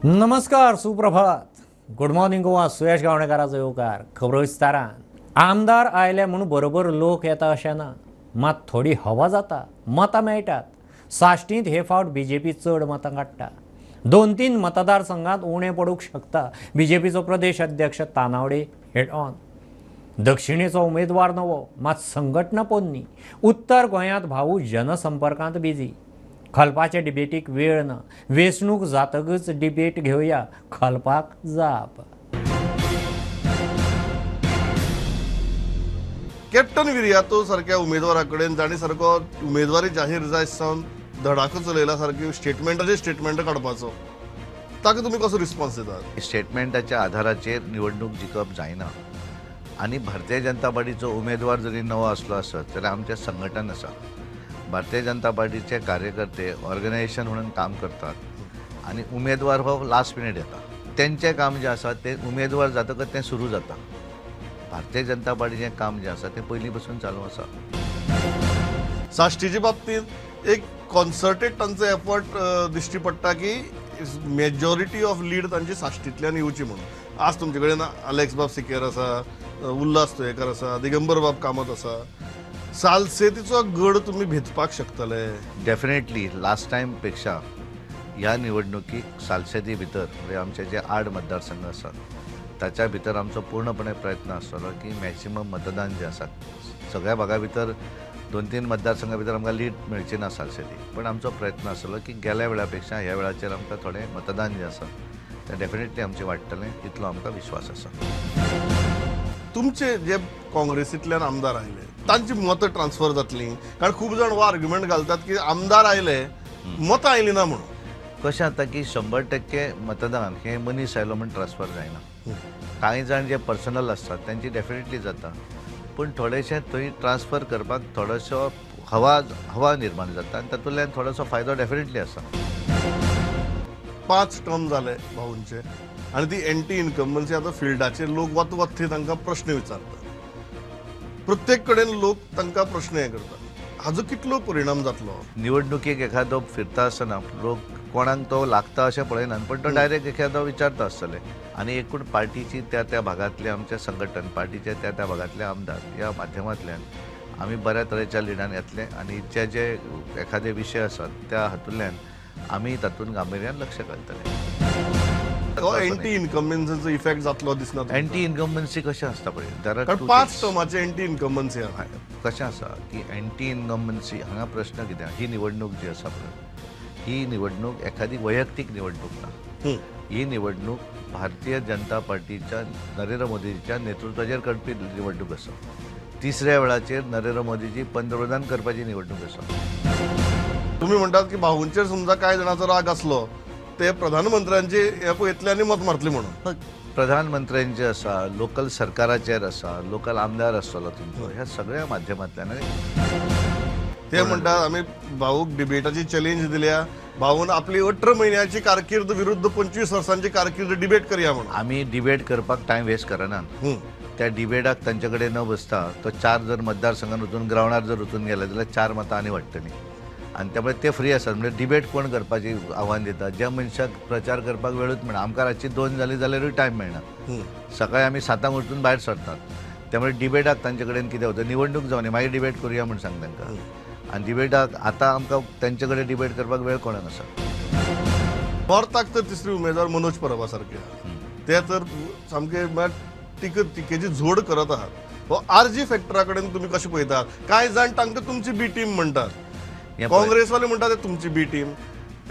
नमस्कार, सुप्रभात, good morning Goa. सुयश गावणेकाराचो येवकार खबरो विस्तारान. आमदार आयले म्हूण बरोबर लोक येता अशें ना, मात थोडी हवा जाता, मतां मेळटात. साश्टींत हे फावट बीजेपी चड मतां काडटा. 2-3 मतदारसंघात उणें पडूंक शकता. बीजेपीचो प्रदेश अध्यक्ष तानावडे हेड ऑन. दक्षिणेचो उमेदवार नवो, मात संघटना पोन्नी. उत्तर गोंयांत भाऊ जनसंपर्कांत बिजी. खलपाचे डिबेटीक वेळ ना. वेंचणूक जातकच डिबेट घेवया, खलपाक जाप. कॅप्टन विरियातो सारक्या उमेदवारा कडेन जाणी सारको उमेदवारी जाहीर जायत सावन धडाको चलयला सारकी स्टेटमेंटाचे स्टेटमेंट काडपाचो, ताका तुमी कसो रिस्पॉन्स दितात? स्टेटमेंटाच्या आधाराचेर निवडणूक जिखप जायना. आनी भारतीय जनता पार्टीचो उमेदवार जरी नवो आसलो आसत जाल्यार आमचें संघटन आसा. भारतीय जनता पार्टीचे कार्यकर्ते ऑर्गनायझेशन म्हणून काम करतात आनी उमेदवार हो लास्ट मिनीट येता. तेंचें काम जें आसा तें उमेदवार जातकच तें सुरू जाता. भारतीय जनता पार्टीचें काम जें आसा तें पयलीं पासून चालू आसा. साश्टीचे बाबतींत एक कॉन्सर्टेड तांचो एफर्ट दिश्टी पडटा की मेजॉरिटी ऑफ लीड तांची साश्टींतल्यान येवची म्हणून. आज तुमचे कडेन अलेक्स बाब सिकेर आसा, उल्हास तुयेकर आसा, दिगंबर बाब कामत आसा. सालसेतीचो गड तुमी भेदपाक शकतले? डेफिनेटली लास्ट टायम पेक्षा ह्या निवडणुकीक सालसेती भितर म्हणजे आमचे जे 8 मतदारसंघ आसात ताच्या भितर आमचो पूर्णपणे प्रयत्न आसतलो की मॅक्सिमम मतदान जें आसा सगळ्या भागा भितर 2-3 मतदारसंघा भितर आमकां लीड मेळची ना सालसेती, पण आमचो प्रयत्न आसतलो की गेल्या वेळा पेक्षा ह्या वेळाचेर आमकां थोडें मतदान जें आसा तें डेफिनेटली आमचें वाडटलें इतलो आमकां विश्वास आसा. तुमचे जे काँग्रेसींतल्यान आमदार आयले तांची मतां ट्रान्सफर जातली? कारण खूब जाण हो आर्ग्युमेंट घालतात की आमदार आयले मतां आयली ना म्हणून. कशें जाता की 100% मतदान हें मनीस आयलो म्हूण ट्रान्सफर जायना. कांय जाण जे पर्सनल आसतात तांची डेफिनेटली जाता, पूण थोडेशें थंय ट्रान्सफर करपाक थोडोसो हवा निर्माण जाता आनी तातूंतल्यान थोडोसो फायदो डेफिनेटली आसा. 5 टर्म जाले भाऊंचे आनी ती एंटी इन्कम्बन्सी आतां फिल्डाचेर लोक वत वत थंय तांकां प्रश्न विचारतात, प्रत्येक कडेन लोक तांकां प्रश्न हें करतात. हाजो कितलो परिणाम जातलो? निवडणुकेक एखादो फिरता आसतना लोक कोणाक तो लागता अशें पळयनात, पण तो डायरेक्ट एखादो विचारता आसतले. आनी एकूण पार्टीची त्या त्या भागांतले आमचे संघटन, पार्टीचे त्या त्या भागांतले आमदार ह्या माध्यमांतल्यान आमी बऱ्या तरेच्या लिडान येतले आनी जे जे एखादे विशय आसात त्या हातूंतल्यान आमी तातूंत गांभिर्यान लक्ष घालतले. एंटी इन्कम्बन्सीचो इफेक्ट जातलो दिसना? एंटी इन्कम्बन्सी कशें आसता पळय, 5 टर्माचे एंटी इन्कम्बन्सी कशें आसा की एंटी इन्कम्बन्सी हांगा प्रश्न कितें, ही निवडणूक जी आसा पळय ही निवडणूक एखादी वैयक्तीक निवडणूक ना. ही निवडणूक भारतीय जनता पार्टीच्या नरेंद्र मोदीच्या नेतृत्वाचेर करपी निवडणूक आसा. तिसऱ्या वेळाचेर नरेंद्र मोदीजी पंतप्रधान करपाची निवडणूक आसा. तुमी म्हणटात की भाऊंचेर समजा कांय जाणांचो राग आसलो ते प्रधानमंत्र्यांचे हे पळयतले आनी मत मारतले म्हणून. प्रधानमंत्र्यांचे आसा, लोकल सरकाराचेर आसा, लोकल आमदार आसतलो तुमचो, ह्या सगळ्या माध्यमांतल्यान ते म्हणटात आमी भाऊक डिबेटाची चॅलेंज दिल्या, भाऊन आपली 18 म्हयन्याची कारकीर्द विरुद्ध 25 वर्सांची कारकीर्द डिबेट करया म्हणून. आमी डिबेट करपाक टायम वेस्ट करनात. त्या डिबेटाक तांचे कडेन न बसता तो 4 जर मतदारसंघान वचून ग्रावंडार जर वचून गेले जाल्यार 4 मतां आनी वाडटलीं आनी त्यामुळे ते फ्री आसात. म्हणजे डिबेट कोण करपाची आव्हान दिता? ज्या मनशाक प्रचार करपाक वेळूच मेळना. आमकां रातची 2 जाली जाल्यारूय टायम मेळना. सकाळी आमी 7 उठून भायर सरतात. त्यामुळे डिबेटाक तांचे कडेन कितें वता, निवडणूक जावनी मागीर डिबेट करुया म्हूण सांग तांकां. आनी डिबेटाक आतां आमकां तांचे कडेन डिबेट करपाक वेळ कोणाक आसा? नॉर्थाक तर तिसरी उमेदवार मनोज परबा सारके ते तर सामके टिकेची झोड करत आहात. हो आरजी फॅक्टरा कडेन तुमी कशें पळयतात? कांय जाण तांकां तुमची बी टीम म्हणटात, काँग्रेसवाले म्हणटात ते तुमची बी टीम.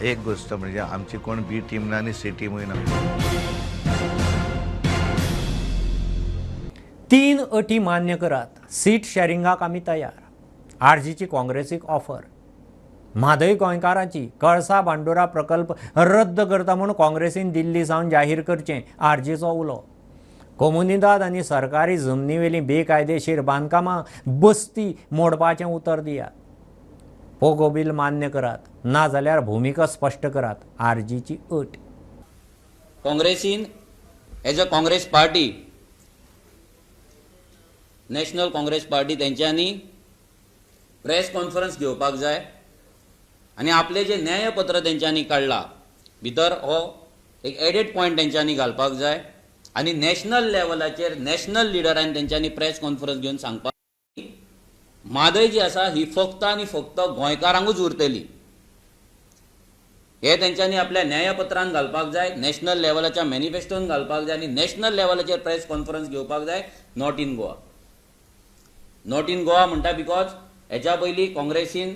एक गोष्ट म्हणजे आमची कोण बी टीम ना आनी सी टीमूय ना. 3 अटी मान्य करात, सीट शॅरिंगाक आमी तयार. आरजीची काँग्रेसीक ऑफर. म्हादय गोंयकारांची कळसा भांडुरा प्रकल्प रद्द करता म्हूण काँग्रेसीन दिल्ली सावन जाहीर करचें, आरजीचो उलो. कोमुनिदाद आनी सरकारी जमनीवेलीं बेकायदेशीर बांदकामां बस्ती मोडपाचें उतर दियात. पोगो बील मान्य करात, ना जाल्यार भुमिका स्पश्ट करात, आरजीची अट. काँग्रेसीन as a Congress party, National Congress party तेंच्यांनी प्रेस कॉन्फरन्स घेवपाक जाय आनी आपले जे न्यायपत्र तेंच्यांनी काडला भितर हो एक एडेड पॉयंट तेंच्यांनी घालपाक जाय आनी नॅशनल लेवलाचेर नॅशनल लिडरान तेंच्यांनी प्रेस कॉन्फरन्स घेवन सांगपाक म्हादय जी आसा ही फक्त आनी फक्त गोंयकारांकूच उरतली. हे तेंच्यांनी आपल्या न्यायपत्रान घालपाक जाय, नॅशनल लेवलाच्या मॅनिफेस्टोन घालपाक जाय आनी नॅशनल लेवलाचेर प्रेस कॉन्फरन्स घेवपाक जाय. Not in Goa, not in Goa म्हणटा because हेच्या पयलीं काँग्रेसीन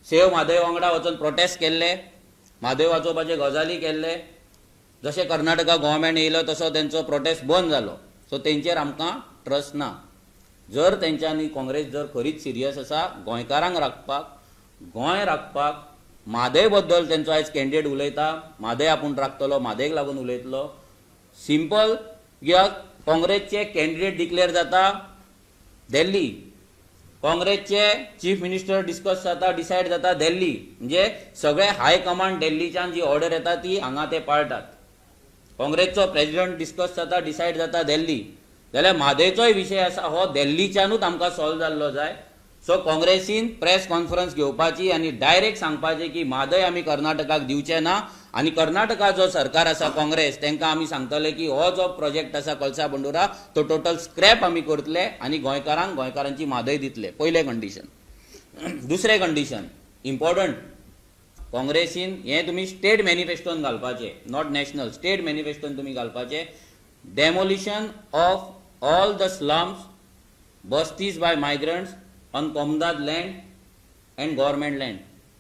सेव म्हादय वांगडा वचून प्रोटेस्ट केल्ले, म्हादय वाचोवपाचे गजाली केल्ले. जशें कर्नाटका गव्हर्मेंट येयलो तसो तेंचो प्रोटेस्ट बंद जालो. सो तेंचेर आमकां ट्रस्ट ना. जर तेंच्यांनी काँग्रेस जर खरीच सिरियस आसा गोंयकारांक राखपाक, गोंय राखपाक, म्हादय बद्दल तेंचो आयज कॅन्डिडेट उलयता, म्हादय आपूण राखतलो, म्हादयक लागून उलयतलो. सिंपल, कित्याक काँग्रेसचे कॅन्डिडेट डिक्लेअर जाता दिल्ली, काँग्रेसचे चीफ मिनिस्टर डिस्कस जाता, डिसायड जाता दिल्ली, म्हणजे सगळे हाय कमांड दिल्लीच्यान जी ऑर्डर येता ती हांगा ते पाळटात. काँग्रेसचो प्रेजिडंट डिस्कस जाता, डिसायड जाता दिल्ली, जाल्यार म्हादयचोय विशय आसा हो दिल्लीच्यानूच आमकां सॉल्व जाल्लो जाय. सो काँग्रेसीन प्रेस कॉन्फरन्स घेवपाची आनी डायरेक्ट सांगपाचें की म्हादय आमी कर्नाटकाक दिवचे ना आनी कर्नाटका जो सरकार आसा काँग्रेस तांकां आमी सांगतले की हो जो प्रोजेक्ट आसा कळसा बंडुरा तो टोटल स्क्रॅप आमी करतले आनी गोंयकारांक गोंयकारांची म्हादय दितले. पयलें कंडिशन. दुसरें कंडिशन इम्पॉर्टंट, काँग्रेसीन हें तुमी स्टेट मॅनिफेस्टोन घालपाचें, not national, state मॅनिफेस्टोन तुमी घालपाचें demolition of all the slums bastis by migrants on comunidade land and government land.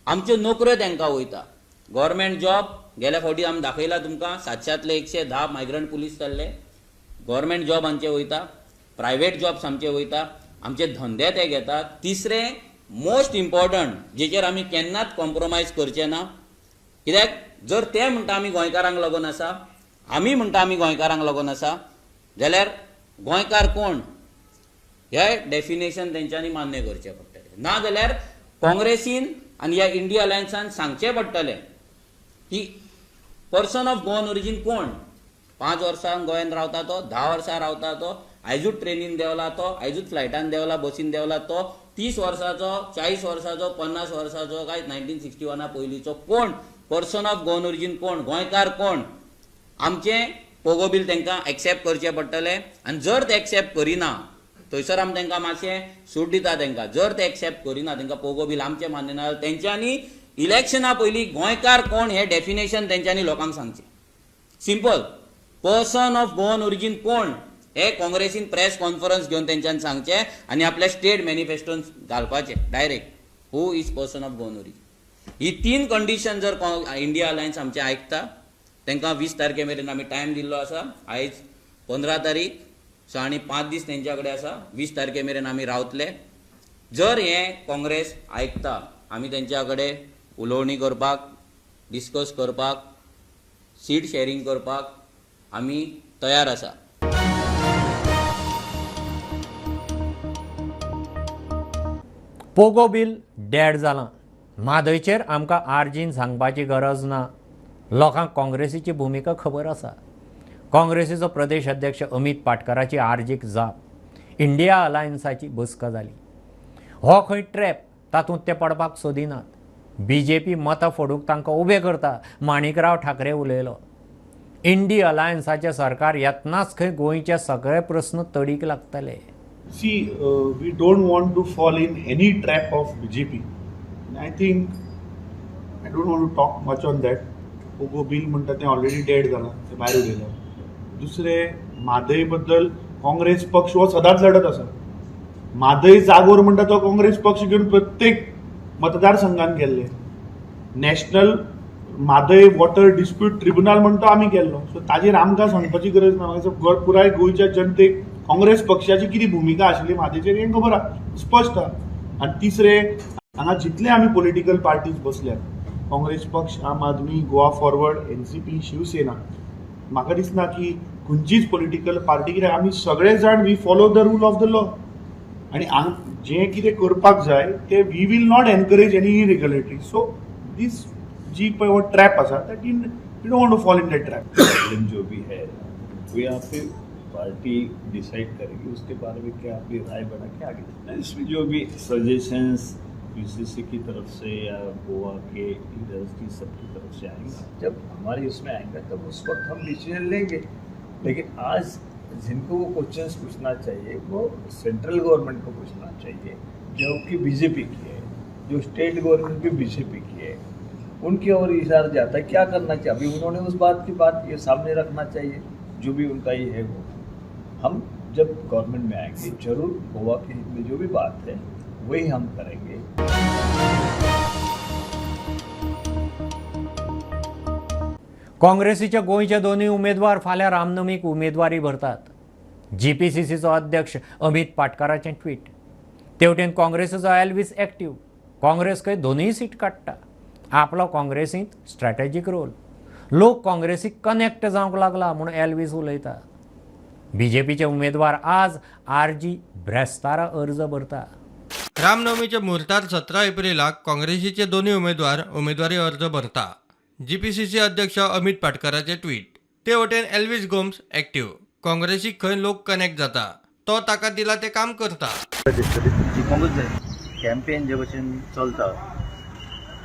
आमच्यो नोकऱ्यो तांकां वयता. गव्हर्मेंट जॉब गेल्या फावटी आमी दाखयला तुमकां, 700तले 110 मायग्रंट पुलीस जाल्ले. गव्हर्मेंट जॉब आमचे वयता, प्रायवेट जॉब्स आमचे वयता, आमचे धंदे ते घेतात. तिसरें मोस्ट इम्पॉर्टंट जेचेर आमी केन्नाच कॉम्प्रोमायज करचे ना, कित्याक जर ते म्हणटा आमी गोंयकारांक लागून आसा, आमी म्हणटा आमी गोंयकारांक लागून आसा, जाल्यार गोंयकार कोण हे डेफिनेशन तेंच्यांनी मान्य करचें पडटलें. ना जाल्यार काँग्रेसीन आनी ह्या इंडिया अलायन्सान सांगचें पडटलें की पर्सन ऑफ गोवन ओरिजीन कोण, 5 वर्सां गोंयांत रावता तो, 10 वर्सां रावता तो, आयजूच ट्रेनीन देंवला तो, आयजूच फ्लायटान देंवला, बसीन देंवला तो, 30 वर्साचो, 40 वर्साचो, 50 वर्साचो, काय 1961 पयलींचो कोण, पर्सन ऑफ गोवन ओरिजीन कोण, गोंयकार कोण. आमचें पोगो बील तांकां एक्सेप्ट करचें पडटलें आनी जर ते एक्सेप्ट करिना थंयसर आमी तांकां मातशें सूट दिता. तांकां जर ते एक्सेप्ट करिना, तांकां पोगो बील आमचें मान्य ना जाल्यार तेंच्यांनी इलेक्शना पयलीं गोंयकार कोण हें डेफिनेशन तेंच्यांनी लोकांक सांगचें. Simple, person of Goan origin कोण हे काँग्रेसीन प्रेस कॉन्फरन्स घेवन तेंच्यांनी सांगचें आनी आपल्या स्टेट मॅनिफेस्टोन घालपाचें direct who is person of Goan origin. He 3 condition जर इंडिया अलायन्स आमचें आयकता, तांकां 20 तारखे मेरेन आमी टायम दिल्लो आसा. आयज 15 तारीख, सो आनी 5 दीस तेंच्या कडेन आसा. 20 तारखे मेरेन आमी रावतले. जर हें काँग्रेस आयकता, आमी तेंच्या कडेन उलोवणी करपाक, डिस्कस करपाक, सीट शेअरिंग करपाक आमी तयार आसा. पोगो बील डॅड जालां. म्हादयचेर आमकां आर्जीन सांगपाची गरज ना. लोकांक काँग्रेसीची भुमिका खबर आसा. काँग्रेसीचो प्रदेश अध्यक्ष अमित पाटकराची आर्जीक जाप, इंडिया अलायन्साची बसका जाली. हो खंय ट्रॅप, तातूंत ते पडपाक सोदिनात. बीजेपी मतां फोडूंक तांकां उबें करता, माणिकराव ठाकरे उलयलो. इंडिया अलायन्साचें सरकार येतनाच खंय गोंयचे सगळे प्रस्न तडीक लागतले. See, we don't want to fall in any trap of BJP. I think I don't want to talk much on that. Pogo bill म्हणटा तें ऑलरेडी डेड जालां, तें भायर उडयलां. दुसरें, म्हादय बद्दल काँग्रेस पक्ष हो सदांच लढत आसा. म्हादय जागोर म्हणटा तो काँग्रेस पक्ष घेवन प्रत्येक मतदारसंघान गेल्ले. National Mhadei water dispute tribunal म्हणटा आमी केल्लो. सो ताजेर आमकां सांगपाची गरज ना. म्हाका पुराय गोंयच्या जनतेक काँग्रेस पक्षाची कितें भुमिका आशिल्ली म्हादयचेर हें खबर आसा, स्पश्ट आसा. आनी तिसरें, हांगा जितले आमी पॉलिटिकल पार्टीज बसल्यात, काँग्रेस पक्ष, आम आदमी, गोवा फॉरवर्ड, एनसीपी, शिवसेना, म्हाका दिसना की खंयचीच पॉलिटिकल पार्टी, कित्याक आमी सगळे जाण we follow the rule of the law. आनी जें कितें करपाक जाय तें we will not encourage any irregularity. So this जी पळय हो ट्रॅप आसा, that in we don't want to fall in that trap. Problem जो भी है वो यहाँ पे पार्टी डिसाइड करेगी, उसके बारे में क्या अपनी राय बना के आगे। इसमें जो भी सजेशंस पीसीसी की तरफ से या गोवा के लीडर्स की सबकी तरफ से आएगा। जब हमारी उसमें आएगा तब उस वक्त हम डिसीजन लेंगे, लेकिन आज जिनको वो क्वेश्चंस पूछना चाहिए वो सेंट्रल गवर्नमेंट को पूछना चाहिए, जो कि बीजेपी की है, जो स्टेट गवर्नमेंट भी बीजेपी की है, उनकी ओर इशारा जाता है क्या करना चाहिए। अभी उन्होंने उस बात की बात ये सामने रखना चाहिए, जो भी उनका ये है वो। हम जब गवर्नमेंट में आएंगे जरूर गोवा के हित में जो भी बात है वही हम करेंगे। काँग्रेसीच्या गोंयचे दोनूय उमेदवार फाल्यां रामनमीक उमेदवारी भरतात। जीपीसीसीचो अध्यक्ष अमित पाटकाराचें ट्वीट। तेवटेन काँग्रेसीचो एल्वीस एक्टिव, काँग्रेस खंय दोनूय सीट काडटा। आपलो काँग्रेसींत स्ट्रॅटेजीक रोल, लोक काँग्रेसीक कनेक्ट जावंक लागला म्हूण एल्वीस उलयता। बीजेपीचे उमेदवार आज आरजी ब्रेस्तारा अर्ज भरता। रामनवमीच्या मुहूर्तार 17 एप्रिलाक काँग्रेसीचे दोनूय उमेदवार उमेदवारी अर्ज भरता। जीपीसीसी अध्यक्ष अमित पाटकाराचे ट्वीट। ते वटेन एल्वीस गोम्स एक्टिव, काँग्रेसीक खंय लोक कनेक्ट जाता तो ताका दिला ते काम करता। जिखोंकूच जाय। कॅम्पेन जे भशेन चलता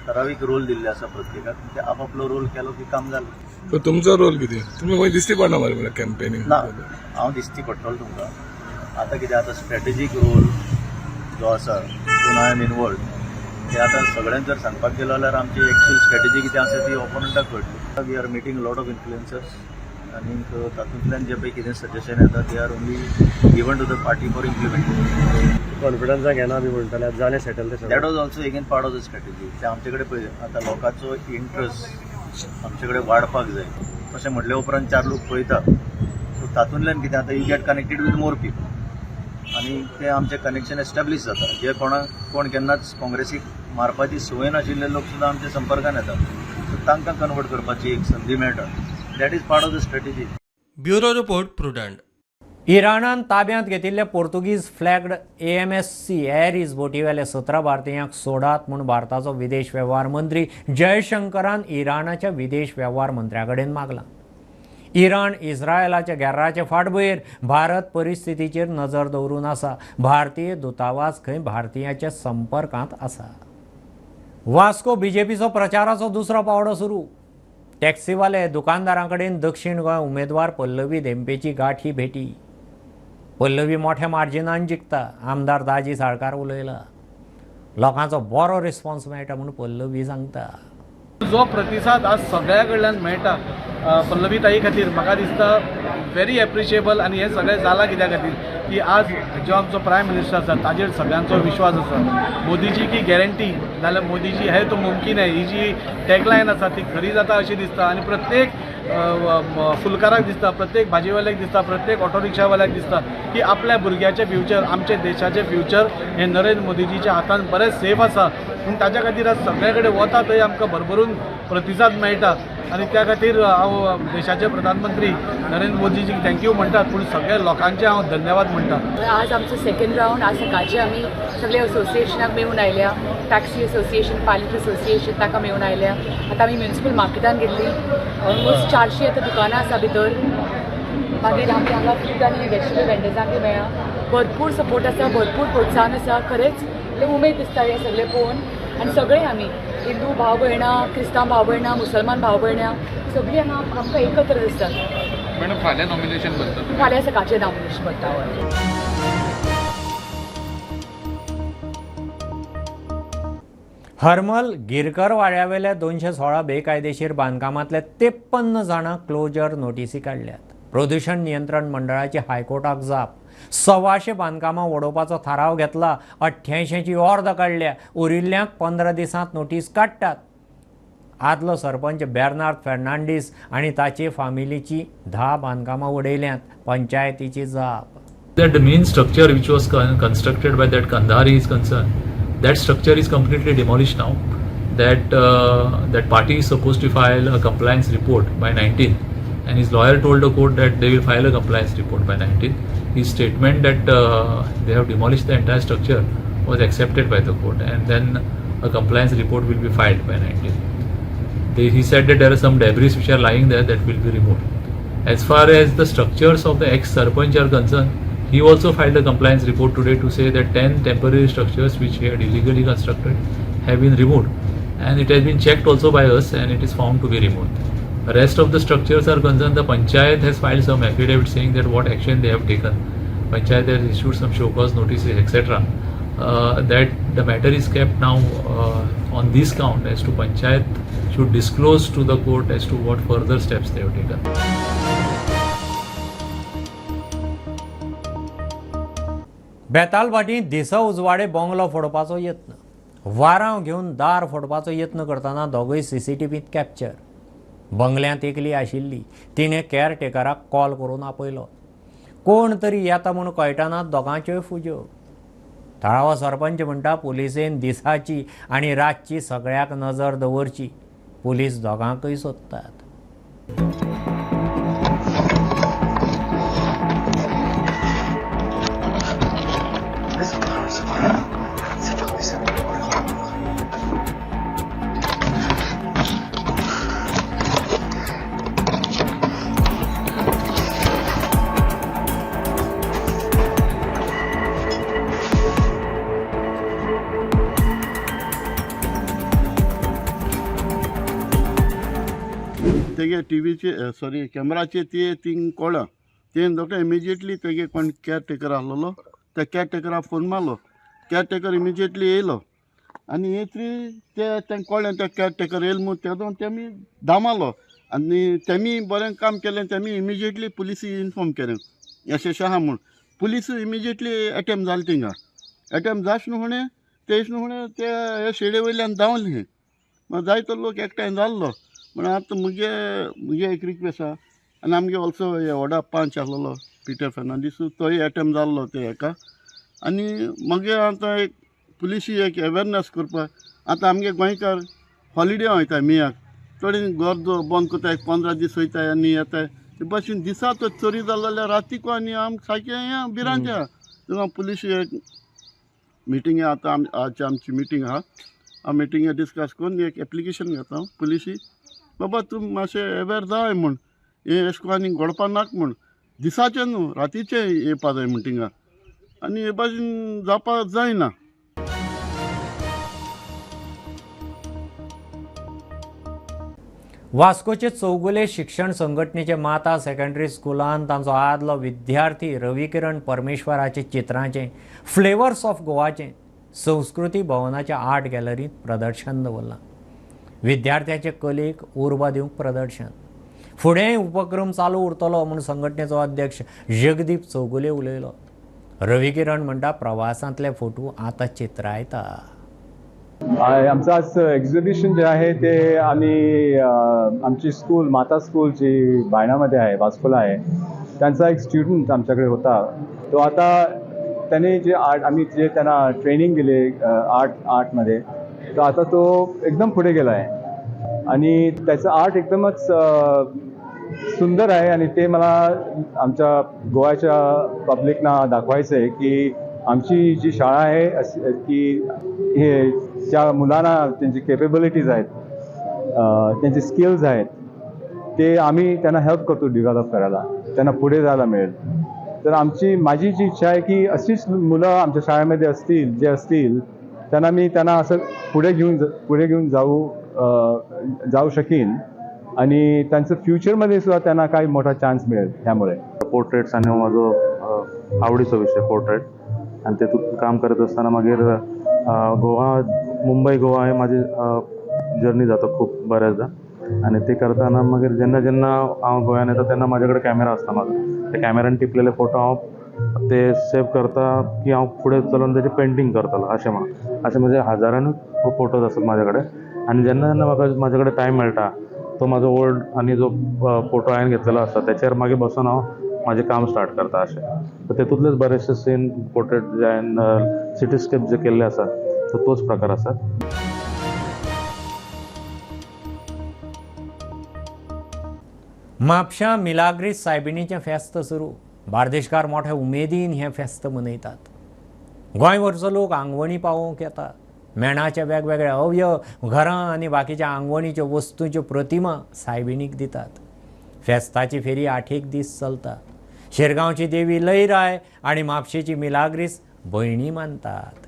ठरावीक रोल दिल्ले आसा प्रत्येकाक, ते आपापलो रोल केलो की काम जालें। सो तुमचो रोल कितें? तुमी खंय दिश्टी पडना मरे म्हणल्यार कॅम्पेनींग? ना, हांव दिश्टी पडटलो तुमकां। आतां कितें आतां स्ट्रॅटेजीक रोल जो आसा तितून I am involve. ते आतां सगळ्यांक जर सांगपाक गेलो जाल्यार आमची एक्चुअल स्ट्रॅटेजी कितें आसा ती ऑपोनंटाक कळटली। We are meeting lot of influencers आनीक तातूंतल्यान जे पळय कितें सजेशन येता they are only given to the party for implementation. कॉन्फिडन्साक घेना बी म्हणटाले, जालें सेटल तें. That was also again part of the strategy. ते आमचे कडेन पळय आतां लोकांचो इंट्रस्ट आमचे कडेन वाडपाक जाय, तशें म्हटल्या उपरांत चार लोक पळयता, सो तातूंतल्यान कितें आतां you get connected with more people आनी ते आमचें कनेक्शन एस्टेब्लीश जाता। जे कोण केन्नाच काँग्रेसीक मारपाची संवय नाशिल्ले लोक सुद्दां आमच्या संपर्कान येता, सो तांकां कन्वर्ट करपाची एक संदी मेळटा। That is part of the strategy. Bureau report, Prudent. इराणान ताब्यांत घेतिल्ले पोर्तुगीज फ्लॅग्ड एएमएससी एरीज बोटीवेले 17 भारतीयांक सोडात म्हूण भारताचो विदेश वेव्हार मंत्री जयशंकरान इराणाच्या विदेश वेव्हार मंत्र्या कडेन मागलां। इराण इस्रायलाच्या गेर्राचे फाटभुंयेर भारत परिस्थितीचेर नजर दवरून आसा। भारतीय दूतावास खंय भारतीयांच्या संपर्कांत आसा। वास्को बीजेपीचो प्रचाराचो दुसरो पावडो सुरू। टॅक्सीवाले दुकानदारां कडेन दक्षिण गोंय उमेदवार पल्लवी धेंपेची गाठी भेटी। पल्लवी मोठ्या मार्जिनान जिखता, आमदार दाजी साळकार उलयला। लोकांचो बरो रिस्पॉन्स मेळटा म्हूण पल्लवी सांगता। जो प्रतिसाद आज सगळ्या कडल्यान मेळटा पल्लवी ताई खातीर म्हाका दिसता व्हेरी एप्रिशिएबल। आनी हें सगळें जालां कित्या खातीर की आज जो आमचो प्रायम मिनिस्टर आसा ताजेर सगळ्यांचो विश्वास आसा। मोदीजी की गॅरंटी नाल्यार मोदीजी है तो मुमकीन है ही जी टॅगलायन आसा ती खरी जाता अशी दिसता। आनी प्रत्येक फुलकाराक दिसता, प्रत्येक भाजीवाल्याक दिसता, प्रत्येक ऑटो रिक्षावाल्याक दिसता की आपल्या भुरग्याचें फ्युचर, आमच्या देशाचें फ्युचर हें नरेंद्र मोदीजीच्या हातान बरें सेफ आसा। पूण ताच्या खातीर आज सगळे कडेन वता थंय आमकां भरभरून प्रतिसाद मेळटा आनी त्या खातीर हांव देशाचे प्रधानमंत्री नरेंद्र मोदीजीक thank you म्हणटात, पूण सगळ्या लोकांचे हांव धन्यवाद म्हणटा। आज आमचो सेकंड रावंड। आज सकाळचे आमी सगळे असोसिएशनाक मेळून आयल्या, टॅक्सी असोसिएशन, पायलट असोसिएशन ताका मेळून आयल्या। आतां आमी म्युनिसिपल मार्केटान गेल्ली, ऑलमोस्ट 400 आतां दुकानां आसा भितर। मागीर आमी हांगा फ्रूट आनी वेजिटेबल वेंडर्सांक मेळ्ळा। भरपूर सपोर्ट आसा, भरपूर प्रोत्साहन आसा। खरेंच उमेद दिसता हें सगळें पळोवन। आनी सगळे आमी हिंदू भाव भयणां, क्रिस्तांव भाव भयणां, मुसलमान भाव भयणां सगळीं हांगा आमकां एकत्र दिसतात। मॅडम, फाल्यां नॉमिनेशन भरता? फाल्यां सकाळचें नॉमिनेशन भरता। हरमल गिरकर वाड्यावेल्या 216 बेकायदेशीर बांदकामांतले 53 जाणांक क्लोजर नोटीसी काडल्यात। प्रदूषण नियंत्रण मंडळाची हायकोर्टाक जाप। 125 बांदकामां वडोवपाचो थाराव घेतला, 88ची ऑर्द काडल्या, उरिल्ल्यांक 15 दिसांत नोटीस काडटात। आदलो सरपंच बेर्नार्द फेर्नांडीस आनी ताची फामिलीची 10 बांदकामां वडयल्यांत, पंचायतीची जाप। That the main structure which was constructed by that Kandhari is concerned, that structure is completely demolished now. That that party is supposed to file a compliance report by 19th, and his lawyer told the court that they will file a compliance report by 19th. His statement that they have demolished the entire structure was accepted by the court, and then a compliance report will be filed by 19th. He said that there are some debris which are lying there that will be removed. As far as the structures of the ex-sarpanch are concerned, He also filed a compliance report today to say that 10 temporary structures which he had illegally constructed have been removed, and it has been checked also by us and it is found to be removed. Rest of the structures are concerned, the panchayat has filed some affidavit saying that what action they have taken. Panchayat has issued some show cause notices, etc. That the matter is kept now on this count as to panchayat should disclose to the court as to what further steps they have taken. Betalbatim दिसा उजवाडे bungalow फोडपाचो यत्न, वारांव घेवन दार फोडपाचो यत्न करतना दोगूय सीसीटीव्हींत capture. बंगल्यांत एकली आशिल्ली, तिणें केअरटेकराक कॉल करून आपयलो. कोण तरी येता म्हूण कळटना दोगांच्योय फुज्यो. थळावो सरपंच म्हणटा पुलिसेन दिसाची आनी रातची सगळ्याक नजर दवरची. पुलीस दोगांकूय सोदतात. तेगे टीव्हीचे सॉरी कॅमेराचे ते थिंग कळ्ळां. तें डॉक्टर इमिजिएटली तेगे कोण केअरटेकर आसलेलो त्या केअरटेकराक फोन मारलो. केअरटेकर इमिजिएटली येयलो आनी येतरी ते तेंकां कळ्ळें त्या केअरटेकर येयलो म्हूण तेदो तेमी धामालो आनी तेमी बरें काम केलें. तेमी इमिजिएटली पुलिसी इन्फॉर्म केलें अशें अशें आहा म्हूण. पुलीस इमिजिएटली एटेम्प जाले थिंगा. एटेम्प जाश न्हू फुडें ते न्हू फुडें ते शेडे वयल्यान धांवले. मागीर जायतो लोक एकठांय जाल्लो. पूण आतां मुगे मुगे एक रिक्वेस्ट आहा आनी आमगे ऑल्सो हे वडा पंच आसलेलो पिटर फेर्नांडीस तोय एटेम्प जाल्लो ते हेका. आनी मगे आतां एक पुलिशी एक अवेरनेस करपाक. आतां आमगे गोंयकार हॉलिडे वयता मेयाक, थोडी घर बंद करता, एक 15 दीस वयताय आनी येताय. ते भाशेन दिसा तर चोरी जालो जाल्यार रातीको आनी आमकां सारकें हें भिरांत आहा. तेन्ना पुलिशी एक मिटींग आतां आज आमची मिटींग आहा. आ मिटींगे डिस्कस करून एक एप्लिकेशन घेता पुलिशी, बाबा तूं मातशें अवेर जाय म्हूण, हें अशें करून आनी घडपा नाका म्हूण, दिसाचें न्हू रातीचें येवपा जाय म्हूण थिंगा. आनी हे भाशेन जावपा जायना. वास्कोचे चौगुले शिक्षण संघटनेचे माता सेकंडरी स्कुलान तांचो आदलो विद्यार्थी रविकिरण परमेश्वराचे चित्रांचें फ्लेवर्स ऑफ गोवाचें संस्कृती भवनाच्या आर्ट गॅलरींत प्रदर्शन दवरलां. विद्यार्थ्याचे कलेक उर्बा दिवंक प्रदर्शन. फुडें उपक्रम चालू उरतलो म्हूण संघटनेचो अध्यक्ष जगदीप चौगुले उलयलो. रविकिरण म्हणटा प्रवासांतले फोटो आतां चित्रायता. आमचं आज एक्झिबिशन जे आहे ते आम्ही आमची स्कूल माता स्कूल जी बायणामध्ये आहे वास्कोला आहे त्यांचा एक स्टुडंट आमच्याकडे होता. तो आता त्याने जे आर्ट आम्ही जे त्यांना ट्रेनिंग दिले आर्टमध्ये तर आता तो एकदम पुढे गेला आहे आणि त्याचं आर्ट एकदमच सुंदर आहे. आणि ते मला आमच्या गोव्याच्या पब्लिकना दाखवायचं आहे की आमची जी शाळा आहे की हे ज्या मुलांना त्यांची केपेबिलिटीज आहेत त्यांचे स्किल्स आहेत ते आम्ही त्यांना हेल्प करतो डेव्हलप करायला, त्यांना पुढे जायला मिळेल. तर आमची माझी जी इच्छा आहे की अशीच मुलं आमच्या शाळेमध्ये असतील जे असतील त्यांना मी त्यांना असं पुढे घेऊन जाऊ शकेन आणि त्यांचं फ्युचरमध्ये सुद्धा त्यांना काही मोठा चान्स मिळेल. त्यामुळे पोर्ट्रेट्स आनी हो म्हाजो आवडीचो विशय पोर्ट्रेट आनी तेतूंत काम करत आसतना मागीर गोवा मुंबय गोवा हे म्हाजी जर्नी जाता खूब बऱ्याचदा आनी ते करतना मागीर जेन्ना जेन्ना हांव गोंयान येता तेन्ना म्हाजे कडेन कॅमेरा आसता म्हाजो. त्या कॅमेरान टिपलेले फोटो हांव ते सेव करता की हांव फुडें चलोन तेजें पेंटींग करतलो अशें म्हणून. अशें म्हजे हजारांनी फोटोज आसात म्हाजे कडेन आनी जेन्ना जेन्ना म्हाका म्हाजे कडेन टायम मेळटा तो म्हाजो ओल्ड आनी जो फोटो हांवें घेतलेलो आसता तेचेर मागीर बसून हांव म्हाजें काम स्टार्ट करता अशें. तर तेतूंतलेच बरेचशे सीन पोर्ट्रेट जे हांवें सिटीस्केप जे केल्ले आसा तो तोच प्रकार आसा. म्हापशां मिलाग्रीस सायबिणीचें फेस्त सुरू. बार्देशकार मोठ्या उमेदीन हें फेस्त मनयतात. गोंयभरचो लोक आंगवणी पावोवंक येता. मेणाचे वेगवेगळे अवयव घरां आनी बाकीच्या आंगवणीच्यो वस्तूंच्यो प्रतिमा सायबिणीक दितात. फेस्ताची फेरी 8 दीस चलता. शिरगांवची देवी लयराय आनी म्हापशेची मिलाग्रीस भयणी मानतात.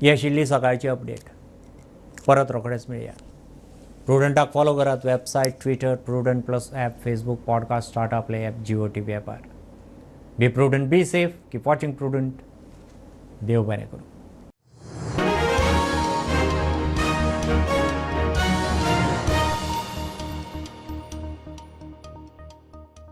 ही आशिल्ली सकाळची अपडेट. परत रोखडेच मेळया. प्रुडंटाक फॉलो करात website, Twitter, Prudent plus app, Facebook, podcast, Tata Play app, Jio TV ॲपार. Be prudent, be safe, keep watching Prudent. देव बरें करूं.